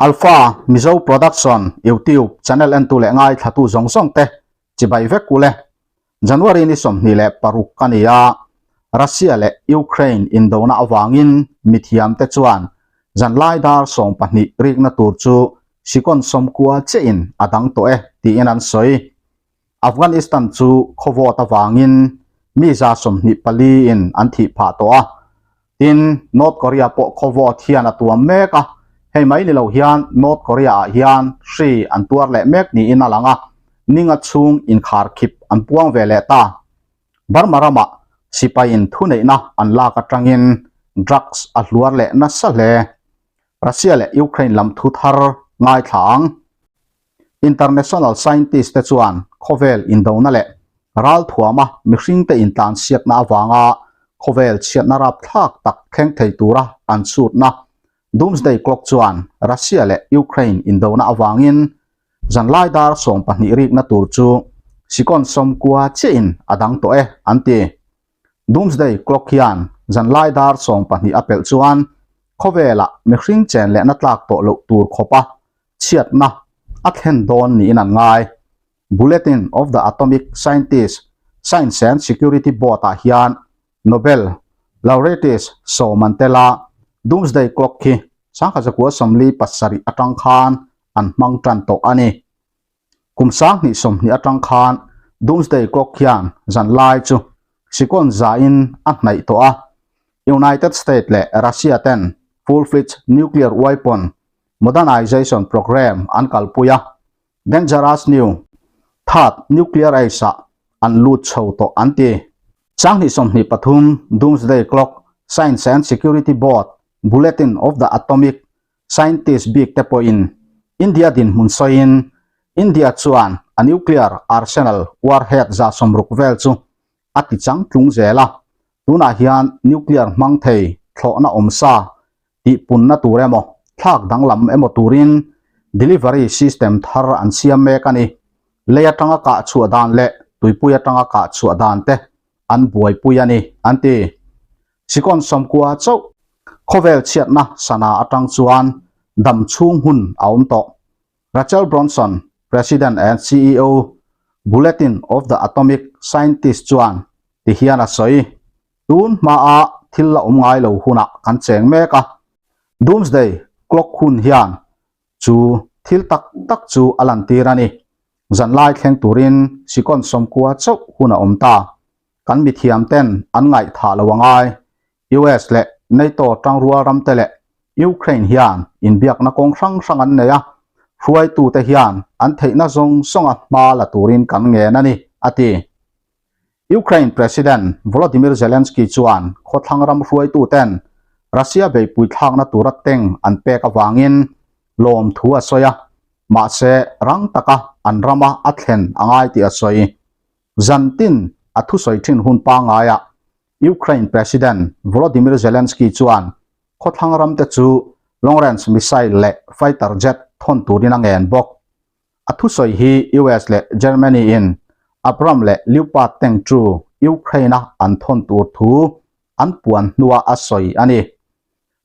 Alpha Mizo Production YouTube channel entu leh ngaithlatu zawng zawng te chibai vek u le. January ni 26 a ni a, Russia leh Ukraine indona avangin mithiam te chuan zanlai dar 20 rikna tur chu sikon 90 chiahin a dang tawh e tiin an sawi. Afghanistan chu khawvawt avangin mi 24 in an thih phah tawh a, tin North Korea pawh khawvawt hian a tuam mek a, hei mai ni lo hian North Korea ah hian hri an tuar leh mek niin a lang a, ninga chhung inkhar khip an puang ve leh ta. Burma ramah sipaiin thuneihna an lak atangin drugs a hluar leh nasa hle. Russia leh Ukraine lam thu thar ngaithla ang. International scientist te chuan khawvel indona leh ralthuama mihringte intlansiakna avanga khawvel chhiatna rapthlak tak thleng thei tura an chhutna Doomsday Clock chuan Russia leh Ukraine indona avangin zanlai dar 20 rikna tur chu sikon 90 chiahin a dang tawh e an ti. Doomsday Clock hian zanlai dar 20 a pelh chuan khawvelah mihring chen lehna tlak tawh loh tur khawpa chhiatna a thlen dawn niin an ngai. Bulletin of the Atomic Scientists, Science and Security Board ah hian Nobel Laureates 10 an tel a, Doomsday Clock hi 1947 atang khan an hmang tan tawh a ni. Kum 2020 atang khan Doomsday Clock hian zanlai chu sikon zain a hnaih tawh a. United States leh Russia ten full-fledged nuclear weapon modernization program an kalpui a, dangerous new third nuclear age ah an lut chho tawh an ti. 2023 Doomsday Clock Science and Security Board Bulletin of the Atomic Scientist bik te pawhin India dinhmun sawiin India chuan a nuclear arsenal warhead 160 vel chu a ti chang tlung zel a, tunah hian nuclear hmang thei thlawhna awm sa tih punna tur emaw thlak danglam emaw turin delivery system thar an siam mek a ni. Lei atanga kah chhuah dan leh tuipui atanga kah chhuah dan te an buaipui a ni an ti. Sikon 90 chauh khawvel chhiatna sana atang chuan dam chhung hun a awm tawh. Rachel Bronson, President and CEO, Bulletin of the Atomic Scientist chuan ti hian a sawi. Tun hmaa thil la awm ngai lo hunah kan cheng mek a, Doomsday Clock hun hian chu thil tak tak chu a lantir a ni. Zanlai thleng turin sikon 90 chauh hun a awm ta. Kan mithiam ten an ngaihthah lo angai. US leh NATO tangrual ram te leh Ukraine hian inbiakna kawng hrang hrang an nei a, hruaitute hian an theihna zawng zawnga hma la turin kan ngen a ni, a ti. Ukraine President Volodymyr Zelensky chuan khawthlang ram hruaituten Russia beipui thlakna tura tank an pek avangin lawm thu a sawi a, mahse rang taka an rama a thlen a ngai tih a sawi. Zantin a thusawi thin hun pangaiah Ukraine President Volodymyr Zelensky chuan khawthlang ramte chu long-range missile leh fighter jet thawn turin a ngen bawk. A thusawi hi US leh Germany in Abram leh Leopard tank chu Ukraine a an thawn tur thu an puan hnua a sawi a ni.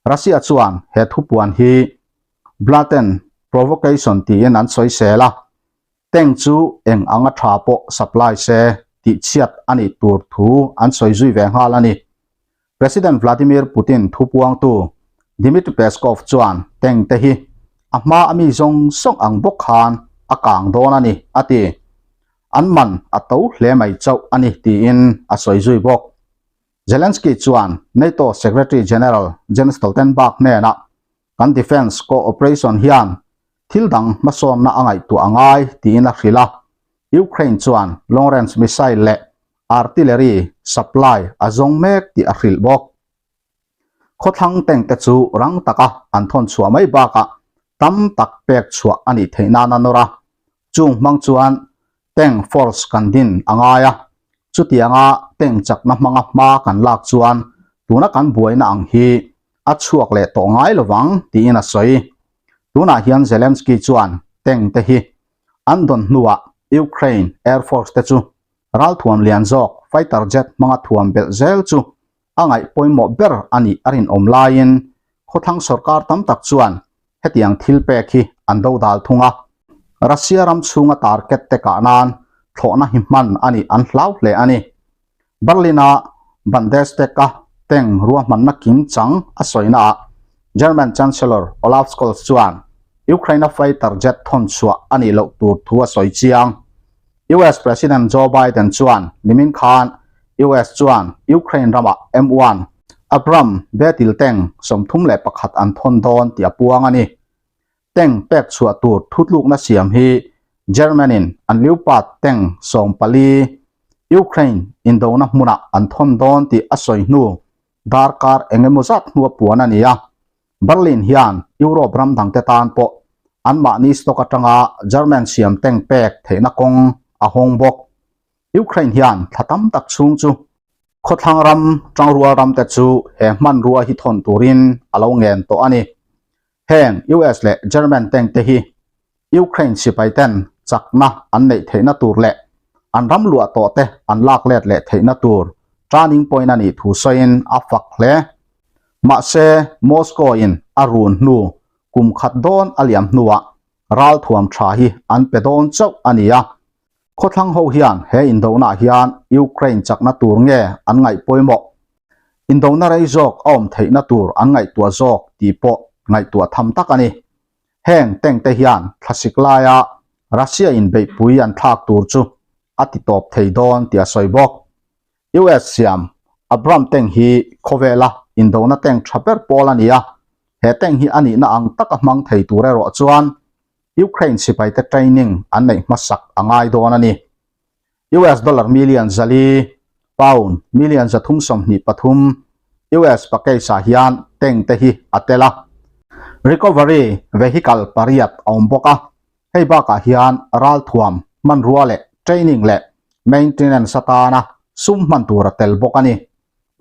Russia chuan he thu puan hi blatant provocation tiin an sawi sel a, tank chu eng anga tha pawh supply se tih chhiat a nih tur thu an sawi zui ve nghal a ni. President Vladimir Putin thu puangtu Dmitry Peskov chuan tank te hi a hma a mi zawng zawng ang bawk khan a kang dawn a ni, a ti. An man a to hle mai chauh a ni tiin a sawi zui bawk. Zelensky chuan NATO Secretary General Jens Stoltenberg hnenah kan defence cooperation hian thil dang hmasawnna a ngaihtuah a ngai tiin a hrilh a. Ukraine chuan long-range missile leh artillery supply a zawng mek tih a hrilh bawk. Khawthlang tank te chu rang taka an thawn chhuah mai bakah tam tak pek chhuah a nih theih nan a nawr a. Chung hmang chuan tank force kan din a ngai a, chutianga tank chakna hmanga hma kan lak chuan tuna kan buaina ang hi a chhuak leh tawh ngai lovang tiin a sawi. Tunah hian Zelensky chuan tank te hi an dawn hnuah Ukraine Air Force te chu ralthuam lian zawk fighter jet hmanga thuam belh zel chu a ngaih pawimawh ber a nih a rinawm laiin khawthlang sorkar tam tak chuan hetiang thil pek hi an dodal thung a. Russia ram chhunga target te kah nan thlawhna hi hman a nih an hlau hle a ni. Berlin-a Bundestag-a tank ruahmanna kim chang a sawinaah German Chancellor Olaf Scholz chuan Ukraine-a fighter jet thawn chhuah a nih loh tur thu a sawi chiang. US President Joe Biden chuan nimin khan US chuan Ukraine ramah M1 Abram Battle Tank 31 an thawn dawn tih a puang a ni. Tank pek chhuah tur thutlukna siam hi German-in an Leopard tank 14 Ukraine indona hmunah an thawn dawn tih a sawi hnu darkar eng emaw zat hnua puan a ni a. Berlin hian Europe ram dangte tan pawh anmahni stock atanga German siam tank pek theihna kawng a hawng bawk. Ukraine hian thla tam tak chhung chu khawthlang ram tangrual ramte chu he hmanrua hi thawn turin a lo ngen tawh a ni. Heng US leh German tank te hi Ukraine sipai ten chakna an neih theihna tur leh an ram luah tawh te an lak let leh theihna tur turning point a nih thu sawiin a fak hle. Mahse, Moscow in a run hnu kum khat dawn a liam hnuah ralthuam tha hi an pe dawn chauh a ni a. Khawthlang ho hian he indonaah hian Ukraine chakna tur nge an ngaih pawimawh? Indona rei zawk a awm theihna tur an ngaihtuah zawk tih pawh ngaihtuah tham tak a ni. Heng tank te hian thlasik laia Russia in beihpui an thlak tur chu a ti tawp thei dawn tih a sawi bawk. US siam Abram tank hi khawvela indona tank tha ber pawl a ni a, he tank hi a nihna ang taka hmang thei tur erawh chuan Ukraine sipaite training an neih hmasak a ngai dawn a ni. US dollar million zali, pound million 323, US package ah hian tank te hi a tel a. Recovery vehicle pariat a awm bawk a, hei bakah hian ralthuam hmanrua leh training leh maintenance atana sum hman tur a tel bawk a ni.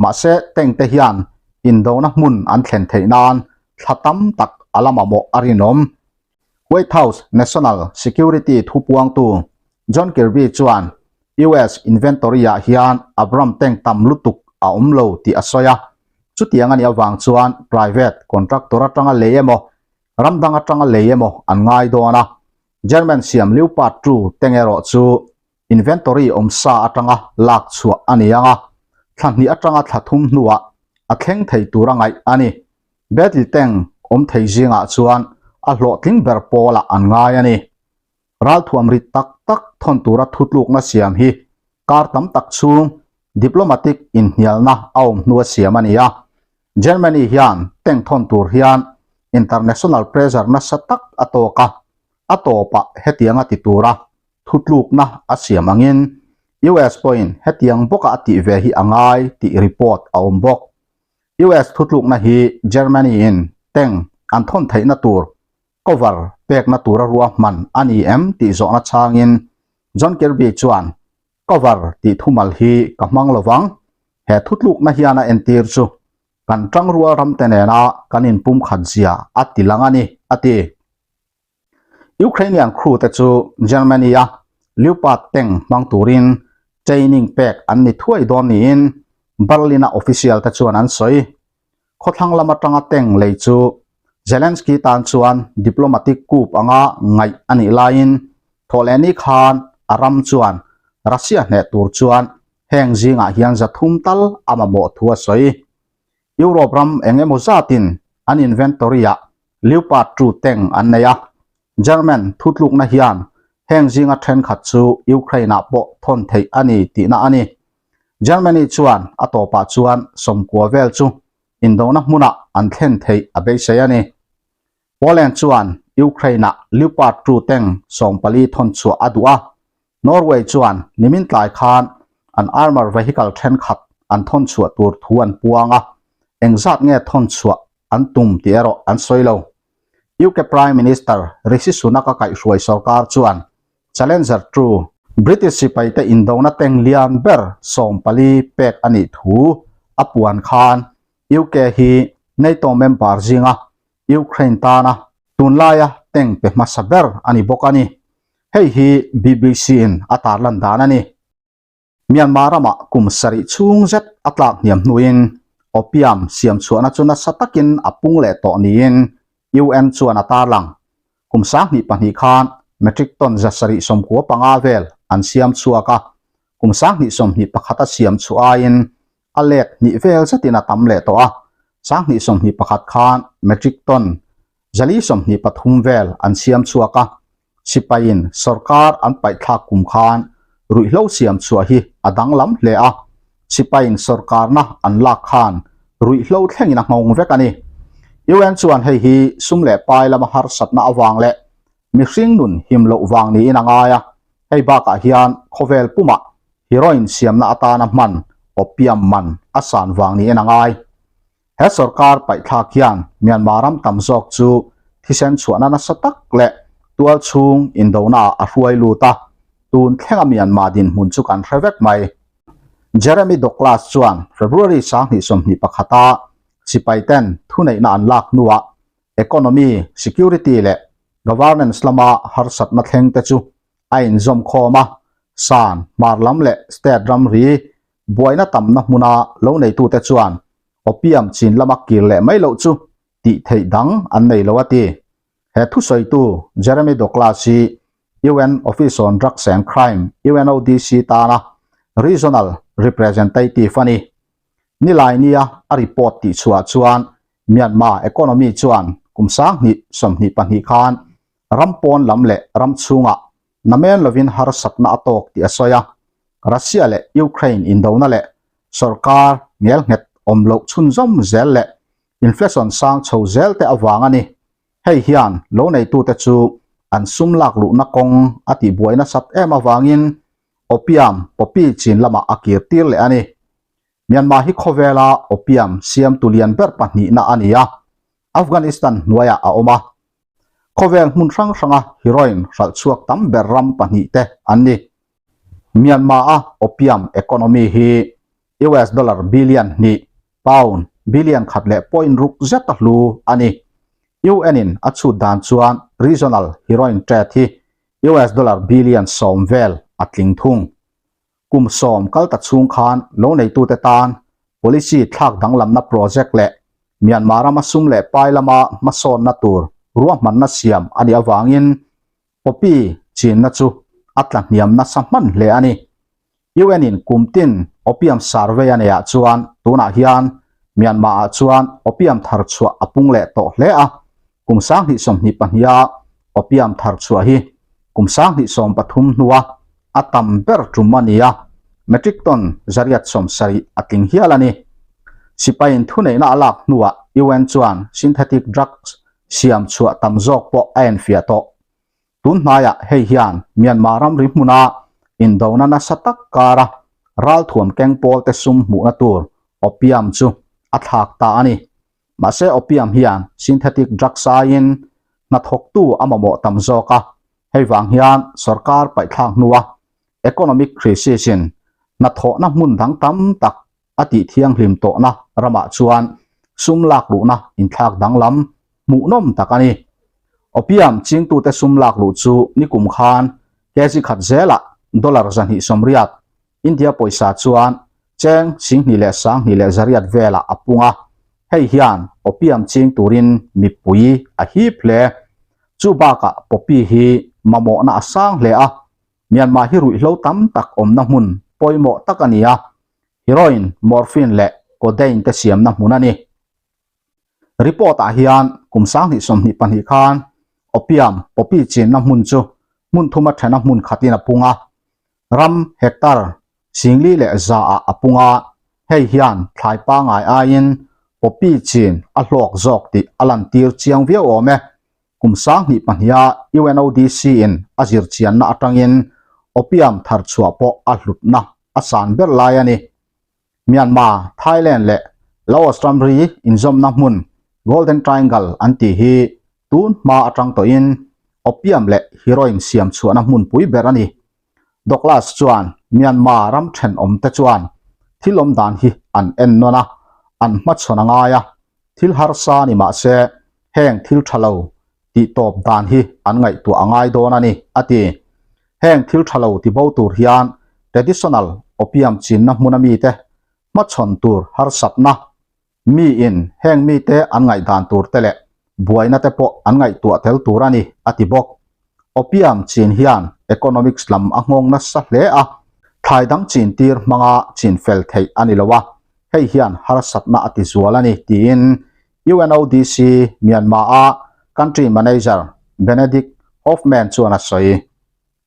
Mahse tank te hian indona hmun an thlen theih nan thla tam tak a la mamawh a rinawm. White House National Security thupuangtu John Kirby chuan US inventory-ah hian Abram tank tam lutuk a awm lo tih a sawi a, chutiang a nih avang chuan private contractor atanga lei emaw, ram dang atanga lei emaw an ngai dawn a. German siam Leopard 2 tank erawh chu inventory awm sa atanga lak chhuah a ni ang a, thla hnih atanga thla thum hnuah a thleng thei tur a ngaih a ni. Battle tank awm thei zingah chuan a hlawhtling ber pawlah an ngai a ni. Ralthuam rit tak tak thawn tura thutlukna siam hi kar tam tak chhung diplomatic inhnialna a awm hnua siam a ni a. Germany hian tank thawn tur hian international pressure nasa tak a tawk a, a tawpah hetiang a ti tura thutlukna a siam angin US pawhin hetiang bawka a tih ve hi a ngai tih report a awm bawk. US thutlukna hi Germany in tank an thawn theihna tur cover pekna tura ruahman a ni em tih zawhna chhangin John Kirby chuan cover tih thumal hi ka hmang lovang, he thutlukna hian a entir chu kan tangrual ramte nena kan inpumkhat zia a ti lang a ni, a ti. Ukrainian crew te chu Germany-a Leopard tank hmang turin training pek an ni thuai dawn niin Berlin-a official te chuan an sawi. Khawthlang lam atanga tank lei chu Zelensky tan chuan diplomatic coup anga ngaih a nih laiin thawhlehni khan a ram chuan Russia hneh tur chuan heng zingah hian 300 tal a mamawh thu a sawi. Europe ram eng emaw zatin an inventory-ah Leopard 2 tank an nei a, German thutlukna hian heng zinga thenkhat chu Ukraine-ah pawh thawn theih a ni tihna a ni. Germany chuan a tawpah chuan 90 vel chu indona hmunah an thlen theih a beisei a ni. Poland chuan Ukraine-ah Leopard 2 tank 14 thawn chhuah a duh a, Norway chuan nimin tlai khan an armour vehicle thenkhat an thawn chhuah tur thu an puang a, engzat nge thawn chhuah an tum tih erawh an sawi lo. UK Prime Minister Rishi Sunak a kaihhruai sorkar chuan Challenger 2, British sipaite indona tank lian ber 14 pek a nih thu a puan khan UK hi NATO member zinga Ukraine tana tunlaia tank pe hmasa ber a ni bawk a ni. Hei hi BBC in a tarlan dan a ni. Myanmar ramah kum sarih chhung zet a tlak hniam hnuin opium siam chhuahna chu nasa takin a pung leh tawh niin. UN chuan a tarlang. Kum 2002 khan metric ton 795 vel an siam chhuak a, kum 2021 a siam chhuah aiin a let hnih vel zetin a tam leh tawh a, 2021 khan metric ton 423 vel an siam chhuak a, sipaiin sorkar an paihthlak kum khan ruihhlo siam chhuah hi a danglam hle a, sipaiin sorkarna an lak khan ruihhlo thlengin a nghawng vek a ni. UN chuan hei hi sum leh pai lama harsatna avang leh mihring nun him loh vang niin a ngai a, hei bakah hian khawvel pumah heroin siamna atana hman opium man a san vang niin a ngai. He sorkar paihthlak hian Myanmar ram tam zawk chu thisen chhuahna nasa tak leh tual chhung indonaah a hruai lut a, tun thlenga Myanmar dinhmun chu kan hre vek mai. Jeremy Douglas chuan February 2021 a sipaiten thuneihna an lak hnuah economy, security leh governance lama harsatna thleng te chu a inzawm khawm a, san, hmar lam leh state ramri buaina tamna hmuna lo neitute chuan opium chin lama kir leh mai loh chu tih theih dang an nei lo a ti. He thusawitu Jeremy Douglas hi UN Office on Drugs and Crime, UNODC, tana Regional Representative a ni. Nilai nia a report tihchhuah chuan Myanmar economy chuan kum 2022 khan ram pawn lam leh ram chhungah namen lovin harsatna a tawk tih a sawi a. Russia leh Ukraine indona leh sorkar ngelnghet awm loh chhunzawm zel leh inflation sang chho zel te avang a ni. Hei hian lo neitute chu an sum lak luhna kawng a tihbuai nasat em avangin opium poppy chin lamah a kir tir leh a ni. Myanmar hi khawvela opium siamtu lian ber pahnihna a ni a, Afghanistan hnuaiah a awm a. Khawvel hmun hrang hranga heroin hralh chhuak tam ber ram pahnih te an ni. Myanmar-a opium economy hi US dollar billion hnih, pound billion khat leh point ruk zet a hlu a ni. UN-in a chhut dan chuan regional heroin trade hi US dollar billion 10 vel a tling thung. Kum 10 kal ta chhung khan lo neitute tan policy thlak danglamna project leh Myanmar rama sum leh pai lama hmasawnna tur ruahmanna siam a nih avangin poppy chinna chu a tla hniam nasa hman hle a ni. UN-in kum tin opium survey a neihah chuan tunah hian Myanmar-ah chuan opium thar chhuah a pung leh tawh hle a, kum 2022-a opium thar chhuah hi kum 2013 hnua a tam ber tum a ni a, metric ton 870 a tling hial a ni. Sipaiin thuneihna a lak hnuah UN chuan synthetic drugs siam chhuah tam zawk pawh a enfiah tawh. Tun hnaiah hei hian Myanmar ramri hmuna indona nasa tak kara ralthuam keng pawlte sum hmuhna tur opium chu a thlak ta a ni. Mahse opium hian synthetic drugs aiin hnathawktu a mamawh tam zawk a, hei vang hian sorkar paihthlak hnua economic crisis in hnathawhna hmun dang tam tak a tih thianghlim tawhna ramah chuan sum lak luhna inthlak danglam hmuhnawm tak a ni. Opium chingtute sum lak luh chu nikum khan kg khat zelah dollar 280, India pawisa chuan cheng 21,200 velah a pung a, hei hian opium ching turin mipui a hip hle. Chu bakah poppy hi mamawhna a sang hle a, Myanmar hi ruihhlo tam tak awmna hmun pawimawh tak a ni a, heroin, morphine leh codeine te siamna hmun a ni. Report-ah hian kum 2022 khan opium, poppy chinna hmun chu hmun thuma thena hmun khatin a pung a, ram hectare 4,100-ah a pung a, hei hian thlai pangai aiin poppy chin a hlawk zawk tih a lantir chiang viau awm e. Kum 2002-a UNODC-in a zirchianna atangin opium thar chhuah pawh a hlutna a san ber lai a ni. Myanmar, Thailand leh Laos ramri inzawmna hmun Golden Triangle an tih hi tun hma atang tawhin opium leh heroin siam chhuahna hmunpui ber a ni. Douglas chuan Myanmar ram thenawmte chuan thil awm dan hi an en nawn a, an hmachhawn a ngai a, thil harsa ni mah se heng thil tha lo tih tawp dan hi an ngaihtuah a ngai dawn a ni, a ti. Heng thil tha lo ti bo tur hian traditional opium chinna hmuna mite hmachhawn tur harsatna, miin heng mite an ngaihdan tur te leh. Buaina te pawh an ngaihtuah tel tur a ni, a ti bawk. Opium chin hian economics lam a nghawng nasa hle a, thlai dang chin tir hmanga chin fel theih a ni lo a, hei hian harsatna a ti zual a ni, tiin UNODC Myanmar-a Country Manager Benedict Hoffman chuan a sawi.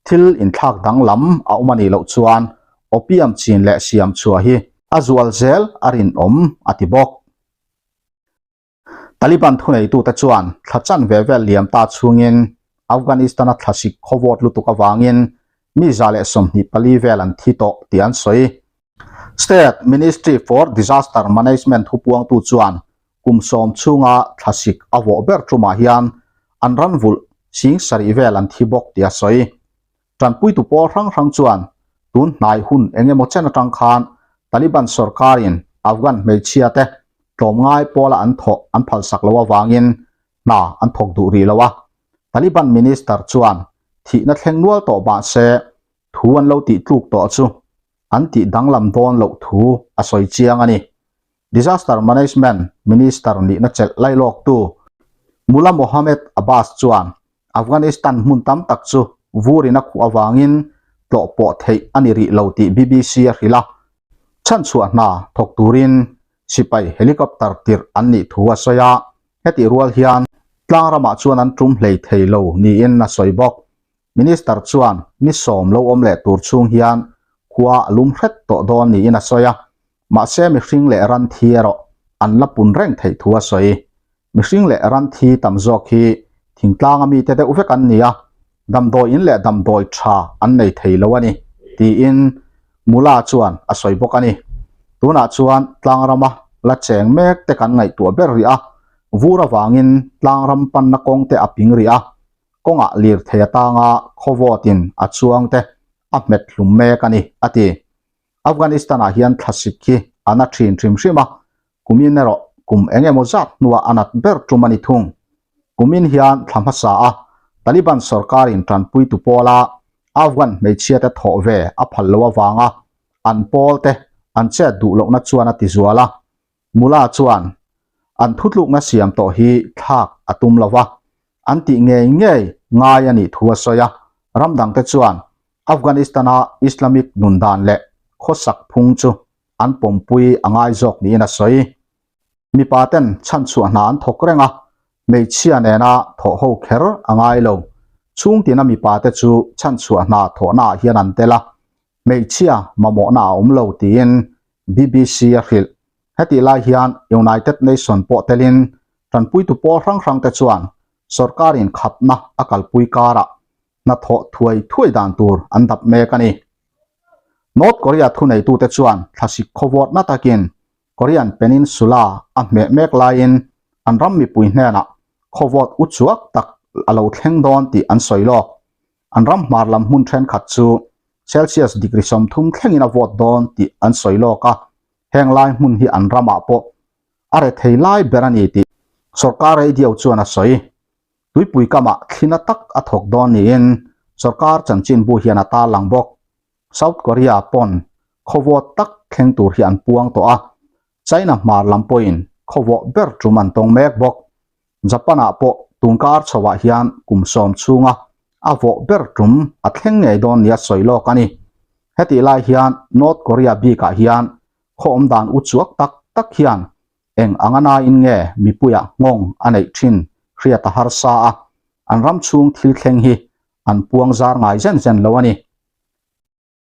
Thil inthlak danglam a awm a nih loh chuan opium chin leh siam chhuah hi a zual zel a rinawm, a ti bawk. Taliban thuneitute chuan thla chan ve vel liam ta chhungin Afghanistan-a thlasik khawvawt lutuk avangin mi 124 vel an thi tawh tih an sawi. State Ministry for Disaster Management thupuangtu chuan kum sawm chhunga thlasik a vawh ber tumah hian an ran vulh sing sarih vel an thi bawk tih a sawi. Tanpuitu pawl hrang hrang chuan tun hnai hun eng emaw chen atang khan Taliban sorkarin Afghan hmeichhia te tlawmngai pawla an thawh an phalsak loh avangin hna an thawk duh rih lo a. Taliban minister chuan thihna thleng nual tawh mahse thu an lo tih tluk tawh chu an tih danglam dawn loh thu a sawi chiang a ni. Disaster Management Minister nihna chelh lailawktu Mullah Mohammed Abbas chuan Afghanistan hmun tam tak chu vurin a khuh avangin tlawh pawh theih a ni rih lo tih BBC a hrilh a, chhanchhuah hna thawk turin sipai helicopter tirh an nih thu a sawi a, hetih rual hian tlang ramah chuan an tum hlei thei lo niin a sawi bawk. Minister chuan ni sawm lo awm leh tur chhung hian khua a lum hret tawh dawn niin a sawi a, Mahse mihring leh ran thi erawh an la pun reng theih thu a sawi. Mihring leh ran thi tam zawk hi thingtlanga mite deuh vek an ni a, damdawi in leh damdawi tha an nei thei lo a ni, tiin Mula chuan a sawi bawk a ni. Tunah chuan tlangrama la cheng mek te kan ngaihtuah ber rih a, vur avangin tlangram panna kawng te a ping rih a, kawngah lirthei atanga khawvawtin a chuang te a hmet hlum mek a ni, a ti. Afghanistan-ah hian thlasik hi a na thin hrim hrim a, kumin erawh kum eng emaw zat hnuah a nat ber tum a ni thung. Kumin hian thla hmasa a Taliban sorkarin tanpuitu pawla Afghan hmeichhiate thawh ve a phal loh avanga an pawlte an chet duh lohna chuan a ti zual a, Mullah chuan an thutlukna siam tawh hi thlak a tum lo va, an tih ngei ngei ngai a nih thu a sawi a. Ram dangte chuan Afghanistan-a Islamic nun dan leh khawsak phung chu an pawmpui a ngai zawk niin a sawi. Mipa ten chhanchhuah hna an thawk reng a, hmeichhia nena thawh ho kher a ngai lo. Chhungtina mipa te chu chhanchhuah hna thawhnaah hian an tel a, hmeichhia mamawhna a awm lo tiin BBC a hrilh. Hetih lai hian United Nation pawh telin tanpuitu pawl hrang hrangte chuan sorkarin khapna a kalpui karah hnathawh thuai thuai dan tur an dap mek a ni. North Korea thuneitute chuan thlasik khawvawtna takin Korean Peninsula a hmeh mek laiin an ram mipui hnenah khawvawt uchuak tak a lo thleng dawn tih an sawi lawk. An ram hmar lam hmun thenkhat chu Celsius degree 30 thlengin a vawt dawn tih an sawi lawk a, heng lai hmun hi an ramah pawh a rethei lai ber a ni tih sorkar radio chuan a sawi. Tuipui kamah thlina tak a thawk dawn niin sorkar chanchinbu hian a tarlang bawk. South Korea pawn khawvawt tak thleng tur hi an puang tawh a, China hmar lam pawhin khawvawh ber tum an tawng mek bawk. Japan-ah pawh tunkar chhoah hian kum sawm chhunga a vawh ber tum a thleng ngei dawn nia sawi lawk a ni. Hetih lai hian North Korea bikah hian khaw awm dan uchuak tak tak hian eng anga nain nge mipuiah nghawng a neih thin hriat a harsa a, an ram chhung thil thleng hi an puang zar ngai zen zen lo a ni.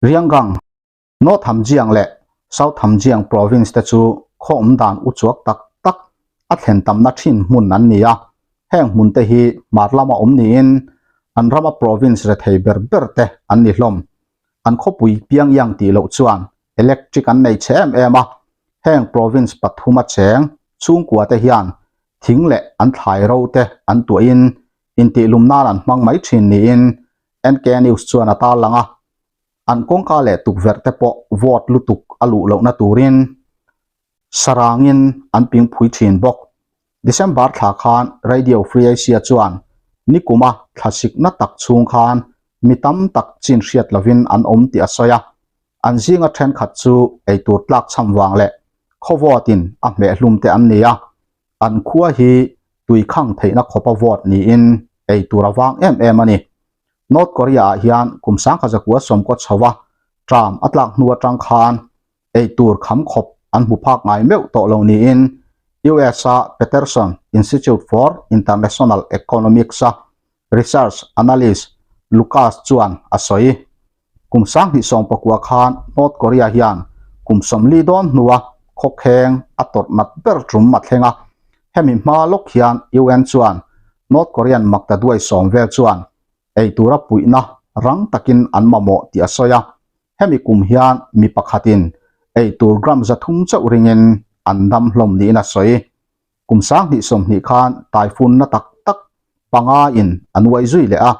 Rianggang. North Hamjiang leh South Hamjiang Province te chu khaw awm dan uchuak tak tak a thlen tamna thin hmun an ni a, heng hmun te hi hmar lama awm niin an rama province rethei ber ber te an ni hlawm. An khawpui Pyongyang tih loh chuan electric an nei chhe em em a, heng province pathuma cheng chhungkua te hian thing leh an thlai ro te an tuahin intihlum nan an hmang mai thin niin NK News chuan a tarlang a. An kawngka leh tukverh te pawh vawt lutuk a luh lohna turin sarangin an pingphui thin bawk. December thla khan Radio Free Asia chuan nikuma thlasikna tak chhung khan mi tam tak chin hriat lovin an awm tih a sawi a. An zinga thenkhat chu eitur tlak chham vang leh khawvawtin a hmehhlum te an ni a. An khua hi. tui khang theihna khawpa vawt niin ei tur a vang em em a ni. North Korea-ah hian kum sangkha zakua sawmkaw chho a tram a tlak hnu atang khan ei tur kham khawp an hmu phak ngai meuh tawh lo niin US-a Peterson Institute for International Economics-a research analyst Lucas chuan a sawi. Kum 2019 khan North Korea hian kum 40 dawn hnua khawkheng a tawrh nat ber tum a thleng a. Hemi hma lawk hian UN chuan North Korean maktaduai sawm vel chuan ei tura puihna rang takin an mamawh tih a sawi a. Hemi kum hian mi pakhatin ei tur gram 300 chauh ringin an dam hlawm niin a sawi. Kum 2020 khan typhoon na tak tak panga in an uai zui leh a.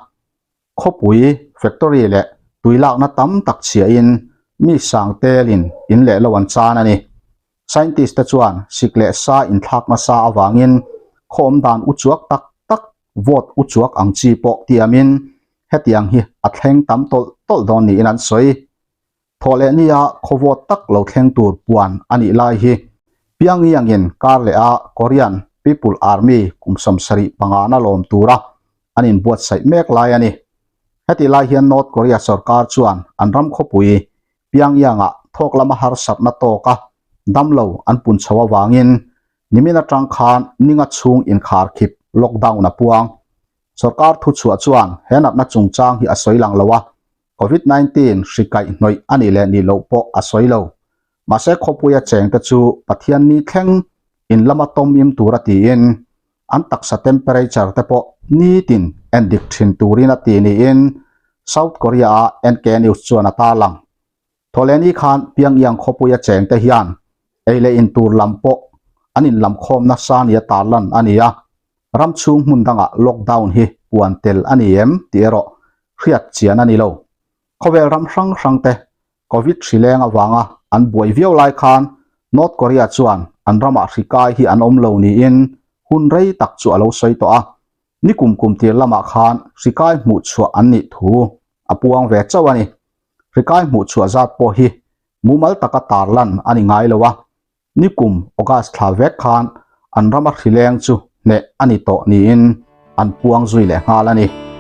Khawpui, factory leh tui lakna tam tak chhiahin mi sang telin in leh lo an chan a ni. Scientist te chuan sik leh sa inthlak nasa avangin khaw awm dan uchuak tak tak, vawt uchuak ang chi pawh tiamin hetiang hi a thleng tam tawlh tawlh dawn niin an sawi. Thawh leh nia khaw vawt tak lo thleng tur puan a nih lai hi Pyongyang-in kar leh a Korean People Army kum 75 na lawm tura an inbuatsaih mek lai a ni. Hetih lai hian North Korea sorkar chuan an ram khawpui Pyongyang-ah thawk lama harsatna tawka damlo an pun chho avangin nimin atang khan ninga chhung inkharkhip lockdown a puang. Sorkar thuchhuah chuan he natna chungchang hi a sawi lang lo a, Covid 19 hri kaih hnawih a nih leh nih loh pawh a sawi lo. Mahse khawpuia chengte chu Pathian ni thleng in lama tawm im tura tiin an taksa temperature te pawh nitin en dik thin turin a ti niin South Korea-a NK News chuan a tarlang. Thawhlehni khan Pyongyang khawpuia chengte hian ei leh in tur lam pawh an inlamkhawm nasa nia tarlan a ni a, ram chhung hmun dangah lockdown hi puan tel a ni em tih erawh hriat chian a ni lo. Khawvel ram hrang hrangte Covid hri leng avanga an buai viau lai khan North Korea chuan an ramah hri kai hi an awm lo niin hun rei tak chu a lo sawi tawh a. Nikum kum tir lamah khan hri kai hmuh chhuah an nih thu a puang ve chauh a ni. Hri kai hmuh chhuah zat pawh hi mumal taka tarlan a ni ngai lo a. Nikum August thla vek khan an rama hri leng chu hneh a ni tawh niin an puang zui leh nghal a ni.